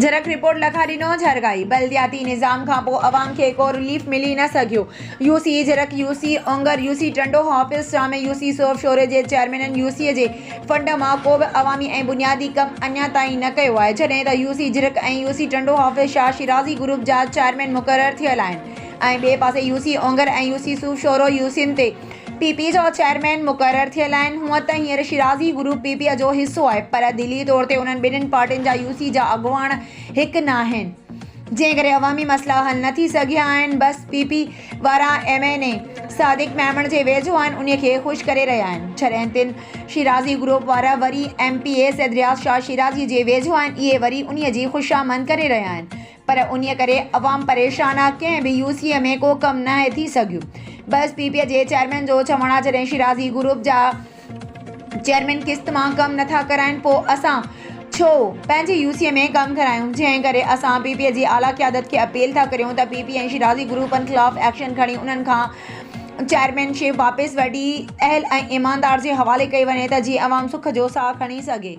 Jhirk report لکا ڏنو جهرڪائي بلدياتي نظام کانپوء عوام کي ڪو رليف ملي نه سگهيو U C Jharak U C Ongar U C Tando Hafiz Shah ۾ U C Sof Shoro جي چيئرمينن يو سي جي فنڊ مان ڪو به عوامي ۽ بنيادي ڪم اڃا تائين نه ڪيو آهي جڏهن ته U C Jharak ۽ U C Tando Hafiz Shah Shirazi group جا چيئرمين مقرر ٿيل آهن ۽ ٻئي پاسي U C Ongar ۽ U C Sof Shoro U سين تي پي پي جا چيئرمين مقرر ٿيل آهن، هونء ته هينئر شيرازي گروپ پي پي جو حصو آهي پر دلي طور تي انهن ٻنهين پارٽين جا يو سي جا اڳواڻ هڪ ناهن، جنهن ڪري عوامي مسئلا حل نه ٿي سگهيا آهن، بس پي پي وارا ايم اين اي صادق ميمڻ جي ويجهو آهن انهي کي خوش ڪري رهيا آهن، جڏهن تن شيرازي گروپ وارا وري M P A Syed Riaz Shah Shirazi جي ويجهو آهن اهي وري انهي جي خوشامند ڪري رهيا آهن. پر انهيء ڪري عوام پريشان آ، ڪنهن به يو سيء ۾ ڪو ڪم ناهي ٿي سگهيو. بس پي پي جي چيئرمين جو چوڻ آ جڏهن شيرازي گروپ جا چيئرمين قسط مان ڪم نٿا ڪرائين پو اسان ڇو پنهنجي يو سيء ۾ ڪم ڪرايون، جنهن ڪري اسان پي پي جي اعليٰ قيادت کي اپيل ٿا ڪريون ته پي پي ۽ شيرازي گروپن خلاف ايڪشن کڻي انهن کان چيئرمين شپ واپس وٺي اهل ۽ ايماندار جي حوالي ڪئي وڃي ته جيئن عوام سک جو ساهه کڻي سگهي.